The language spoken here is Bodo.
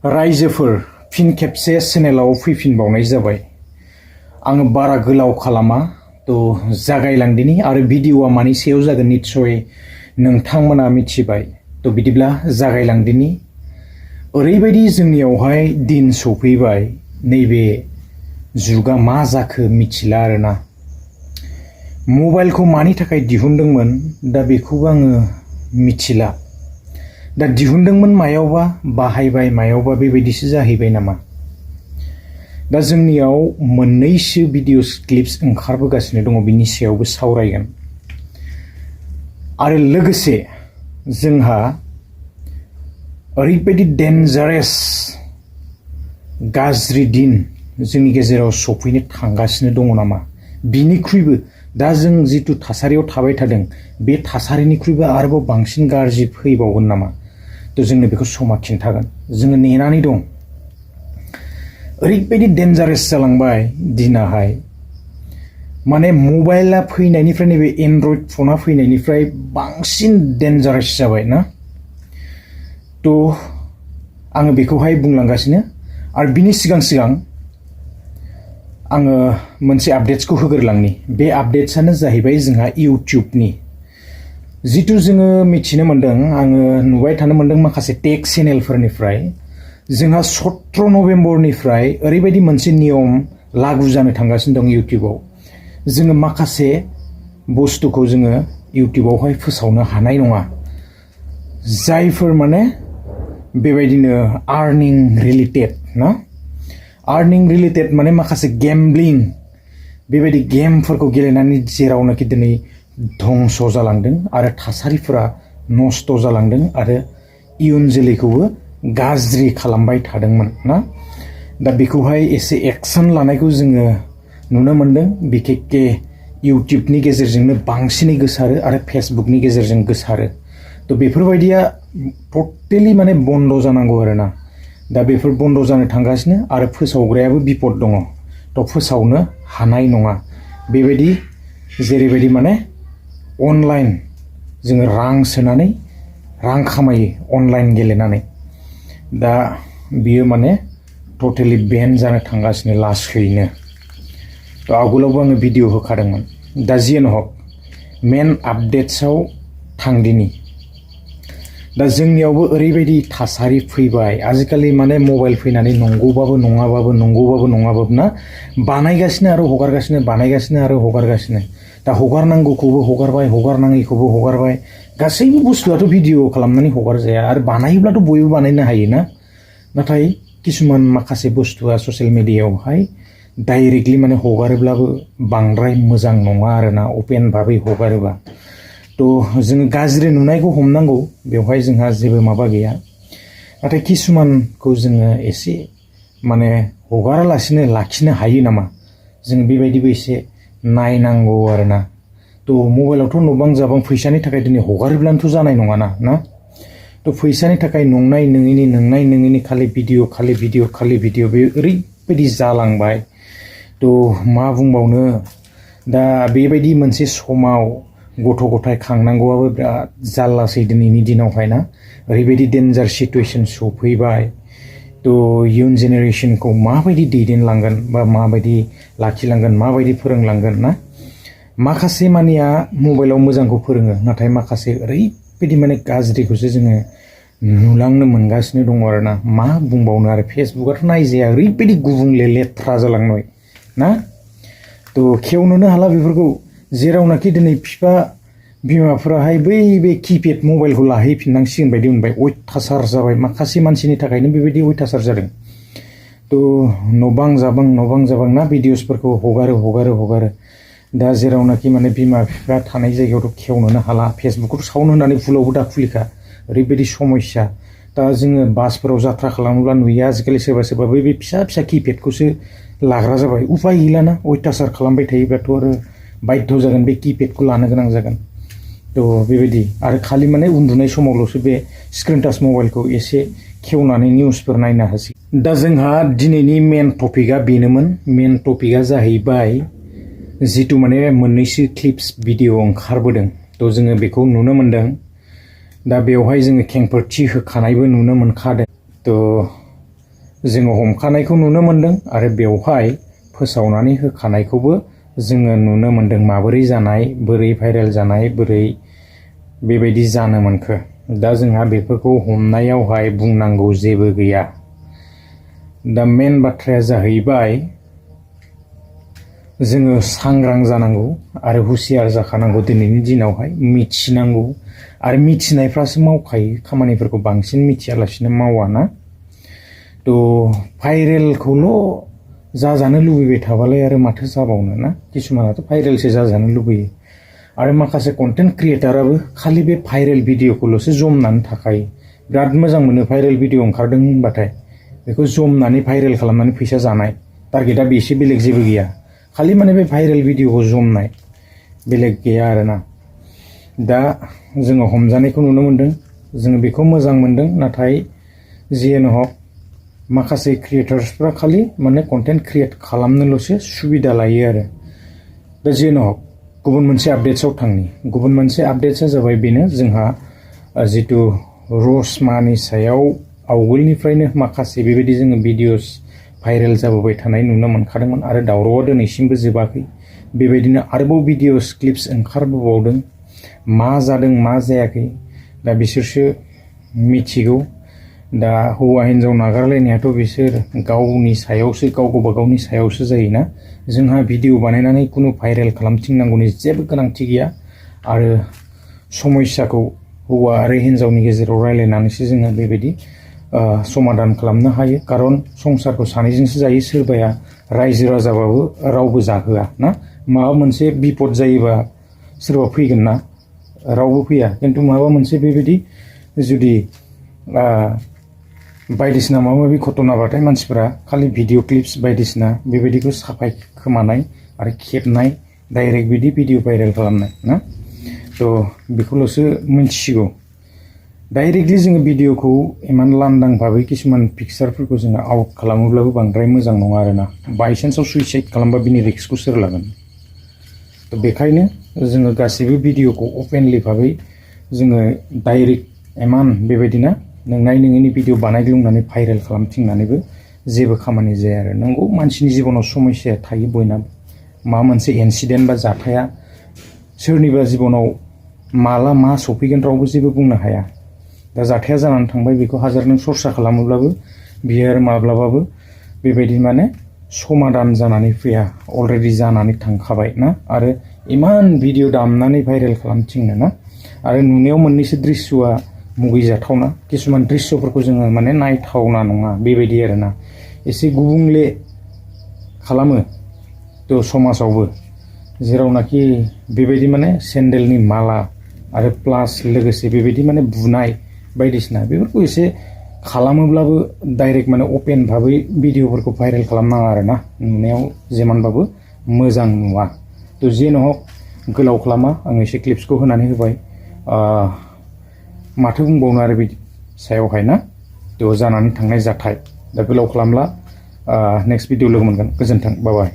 रायजोफोर फिन खेबसे चेनेलाव फैफिनबावनाय जाबाय। आङो बारा गोलाव खालामा तो जागायलांदिनि आरो भिडिअआ मानि सायाव जागोन निश्चय नोंथांमोना मिथिबाय। तो बिदिब्ला जागायलांदिनि। ओरैबायदि जोंनियावहाय दिन सफैबाय, नैबे जुगा मा जाखो मिथिला आरोना। मबाइलखौ मानि थाखाय दिहुनदोंमोन दा बेखौबो आङो मिथिला। दा दिहुनदोंमोन मायावबा, बाहायबाय मायावबा, बेबायदिसो जाहैबाय नामा। दा जोंनियाव मोननैसो भिडिअस क्लिप्स ओंखारबोगासिनो दङ, बिनि सायावबो सावरायगोन। आरो लोगोसे जोंहा ओरैबायदि डेन्जारेस गाज्रि दिन जोंनि गेजेराव सफैनो थांगासिनो दङ नामा, बिनिख्रुइबो दा जों जिथु थासारियाव थाबाय थादों बे थासारिनिख्रुइबो आरोबाव बांसिन गाज्रि फैबावगोन नामा। तो जोंनो बेखौ समा खिन्थागोन, जोङो नेनानै दं। ओरैबायदि डेन्जारेस जालांबाय दिनाहाय, माने मबाइला फैनायनिफ्राय, नैबे एन्ड्रइड फना फैनायनिफ्राय बांसिन डेन्जारेस जाबाय ना। तो आङो बेखौहाय बुंलांगासिनो। आरो बिनि सिगां सिगां आङो मोनसे आपडेट्सखौ होग्रोलांनि। बे आपडेट्सआनो जाहैबाय जोंहा इउटिउबनि। जिथु जोङो मिथिनो मोन्दों, आङो नुबाय थानो मोन्दों माखासे टेक चेनेलफोरनिफ्राय, जोंहा 17 नभेम्बरनिफ्राय ओरैबायदि मोनसे नियम लागु जानो थांगासिनो दं इउटिउबाव। जोङो माखासे बुस्थुखौ जोङो इउटिउबावहाय फोसावनो हानाय नङा, जायफोर माने बेबायदिनो आर्निं रिलेटेड ना। आर्निं रिलेटेड माने माखासे गेम्बलिं, बेबायदि गेमफोरखौ गेलेनानै जेरावनाखि दिनै धंस जालांदों आरो थासारिफोरा नस्थ जालांदों आरो इयुन जोलैखौबो गाज्रि खालामबाय थादोंमोन ना। दा बेखौहाय एसे एक्सन लानायखौ जोङो नुनो मोन्दों। बिखेखके इउटिउबनि गेजेरजोंनो बांसिनै गोसारो आरो फेसबुकनि गेजेरजों गोसारो। तो बेफोरबायदिया टटेलि माने बन्द जानांगौ आरोना। दा बेफोर बन्द जानो थांगासिनो आरो फोसावग्रायाबो बिपद दङ। तो फोसावनो हानाय नङा। बेबायदि जेरैबायदि माने अनलाइन जोङो रां सोनानै रां खामायो अनलाइन गेलेनानै, दा बियो माने टटेलि बेन जानो थांगासिनो लासैनो। तो आगोलावबो आङो भिडिअ होखादोंमोन। दा जियानो हक, मेन आपडेट्सआव थांदिनि। दा जोंनियावबो ओरैबायदि थासारि फैबाय आजिखालि, माने मबाइल फैनानै नंगौबाबो नङाबाबो, नंगौबाबो नङाबाबो ना, बानायगासिनो आरो हगारगासिनो, बानायगासिनो आरो हगारगासिनो। दा हगारनांगौखौबो हगारबाय, हगारनाङैखौबो हगारबाय। गासैबो बुस्थुआथ' भिडिअ खालामनानै हगारजाया, आरो बानायोब्लाथ' बयबो बानायनो हायोना। नाथाय किसुमान माखासे बुस्थुआ ससियेल मिडियायावहाय डाइरेक्टलि माने हगारोब्लाबो बांद्राय मोजां नङा आरोना, अपेन भाबै हगारोबा। तो जोङो गाज्रि नुनायखौ हमनांगौ, बेवहाय जोंहा जेबो माबा गैया। नाथाय किसुमानखौ जोङो एसे माने हगारालासिनो लाखिनो हायो नामा, जों बेबायदिबो एसे नायनांगौ आरोना। तो मबाइलावथ' नबां जाबां फैसानि थाखाय दिनै हगारोब्लानोथ' जानाय नङाना ना। तो फैसानि थाखाय नंनाय नङैनि खालि भिडिअ, खालि भिडिअ, खालि भिडिअ, बे ओरैबायदि जालांबाय। तो मा बुंबावनो, दा बेबायदि मोनसे समाव गथ' गथाय खांनांगौआबो बिराद जारलासै दिनैनि दिनावहाय ना। ओरैबायदि डेन्जार सिटुएसन सफैबाय। तो इयुन जेनेरेसनखौ माबायदि दैदेनलांगोन बा माबायदि लाखिलांगोन, माबायदि फोरोंलांगोन ना। माखासे मानिया मबाइलाव मोजांखौ फोरोङो, नाथाय माखासे ओरैबायदि माने गाज्रिखौसो जोङो नुलांनो मोनगासिनो दङ आरोना। मा बुंबावनो, आरो फेसबुकआथ' नायजाया, ओरैबायदि गुबुंले लेथ्रा जालांबाय ना। तो खेवनोनो हाला बेफोरखौ। जेरावनाखि दिनै बिफा बिमाफोराहाय बे किपेड मबाइलखौ लाहैफिननांसिगोन बायदि मोनबाय। अयथासार जाबाय, माखासे मानसिनि थाखायनो बेबायदि अयथासार जादों। तो नबां जाबां ना भिडिअसफोरखौ हगारो। दा जेरावनाखि माने बिमा बिफा थानाय जायगायावथ' खेवनोनो हाला। फेसबुकखौथ' साउन्ड होनानै भुलावबो दा खुलिखा, ओरैबायदि समस्या। दा जोङो बासफोराव जात्रा खालामोब्ला नुयो आजिखालि सोरबा बे फिसा किपेडखौसो लाग्रा जाबाय। उपाय गैलाना, अयथासार खालामबाय थायोब्लाथ' आरो बाध्य जागोन, बे किपेडखौ लानो गोनां जागोन। तो बेबायदि आरो खालि माने उन्दुनाय समावल'सो बे स्क्रिन टाच मबाइलखौ एसे खेवनानै निउसफोर नायनो हासै। दा जोंहा दिनैनि मेन टपिकआ बेनोमोन। मेन टपिकआ जाहैबाय जिथु माने मोननैसो क्लिप्स भिडिअ ओंखारबोदों। तो जोङो बेखौ नुनो मोन्दों। दा बेवहाय जोङो खेंफोरथि होखानायबो नुनो मोनखादों। तो जोङो हमखानायखौ नुनो मोनदों आरो बेवहाय फोसावनानै होखानायखौबो जोङो नुनो मोनदों माबोरै जानाय बोरै भाइरेल जानाय बोरै बेबायदि जानो मोनखो दा जोंहा बेफोरखौ हमनायावहाय बुंनांगौ जेबो गैया दा मेन बाथ्राया जाहैबाय जोङो सांग्रां जानांगौ आरो हुसियार जाखानांगौ दिनैनि दिनावहाय मिथिनांगौ आरो मिथिनायफ्रासो मावखायो खामानिफोरखौ बांसिन मिथियालासिनो मावा ना थ' भाइरेलखौल' जाजानो लुबैबाय थाबालाय आरो माथो जाबावनो ना किसुमानाथ' भाइरेलसो जाजानो लुबैयो आरो माखासे कन्टेन्ट क्रियेटाराबो खालि बे भाइरेल भिडिअखौल'सो जमनानै थाखायो बिराद मोजां मोनो भाइरेल भिडिअ ओंखारदों होनबाथाय बेखौ जमनानै भाइरेल खालामनानै फैसा जानाय टारगेटआ बेसे बेलेग जेबो गैया खालि माने बे भाइरेल भिडिअखौ जमनाय बेलेग गैया आरोना दा जोङो हमजानायखौ नुनो मोनदों जोङो बेखौ मोजां मोनदों नाथाय जियानो हक माखासे क्रिएटर्सफ्रा खालि माने कन्टेन्ट क्रिएट खालामनोल'सो सुबिदा लायो आरो दा जियानो हक गुबुन मोनसे आपडेट्सआव थांनि गुबुन मोनसे आपडेट्सआ जाबाय बेनो जोंहा जितु रसमानि सायाव आवगोलनिफ्रायनो माखासे बेबायदि जोङो भिडिअस भाइरेल जाबोबाय थानाय नुनो मोनखादोंमोन आरो दावरावआ दिनैसिमबो जोबाखै बेबायदिनो आरोबाव भिडिअस क्लिप्स ओंखारबोबावदों मा जादों मा जायाखै दा बिसोरसो मिथिगौ दा हौवा हिन्जाव नागारलायनायाथ' बिसोर गावनि सायावसो गावबा गावनि सायावसो जायोना जोंहा भिडिअ बानायनानै खुनु भाइरेल खालामथिंनांगौनि जेबो गोनांथि गैया आरो समस्याखौ हौवा आरो हिन्जावनि गेजेराव रायलायनानैसो जोङो बेबायदि समाधान खालामनो हायो खारन संसारखौ सानैजोंसो जायो सोरबाया रायजो राजाबाबो रावबो जाहोआ ना माबा मोनसे बिपद जायोबा सोरबा फैगोन ना रावबो फैया खिन्थु माबा मोनसे बेबायदि जुदि बायदिसिना माबा माबि घटनाबाथाय मानसिफोरा खालि भिडिअ क्लिप्स बायदिसिना बेबायदिखौ साफाय खोमानाय आरो खेबनाय डाइरेक्ट बिदि भिडिअ भाइरेल खालामनाय ना थ' बेखौल'सो मिथिसिगौ डाइरेक्टलि जोङो भिडिअखौ इमान लांदां भाबै किसुमान पिक्सारफोरखौ जोङो आउट खालामोब्लाबो बांद्राय मोजां नङा आरोना बायसान्सआव सुइसाइड खालामबा बिनि रिक्सखौ सोर लागोन थ' बेखायनो जोङो गासैबो भिडिअखौ अपेनलि भाबै जोङो डाइरेक्ट इमान बेबायदिना नोंनाय नोंनि भिडिअ बानायग्लुंनानै भाइरेल खालामथिंनानैबो जेबो खामानि जाया आरो नंगौ मानसिनि जिबनाव समस्या थायो बयनाबो माबा मोनसे इनसिडेन्ट बा जाथाया सोरनिबा जिबनाव माला मा सफैगोन रावबो जेबो बुंनो हाया दा जाथाया जानानै थांबाय बेखौ हाजार नों सरसा खालामोब्लाबो बियो आरो माब्लाबाबो बेबायदि माने समाधान जानानै फैया अलरेडि जानानै थांखाबाय ना आरो इमान भिडिअ दामनानै भाइरेल खालामथिंनो ना आरो नुनायाव मोननैसो दृश्यआ मुगैजाथावना किसुमान दृश्यफोरखौ जोङो माने नायथावना नङा बेबायदि आरोना एसे गुबुंले खालामो थ' समाजावबो जेरावनाखि बेबायदि माने सेन्देलनि माला आरो प्लास लोगोसे बेबायदि माने बुनाय बायदिसिना बेफोरखौ एसे खालामोब्लाबो डाइरेक्ट माने अपेन भाबै भिडिअफोरखौ भाइरेल खालामनाङा आरोना नुनायाव जेमानबाबो मोजां नुवा थ' जियानो हक गोलाव खालामा आं एसे क्लिप्सखौ होनानै होबाय माथो बुंबावनो आरो बिदि सायावहाय ना थ' जानानै थांनाय जाथाय दा गोलाव खालामला नेक्स्ट भिडिअ लोगो मोनगोन गोजोन्थों बाय बाय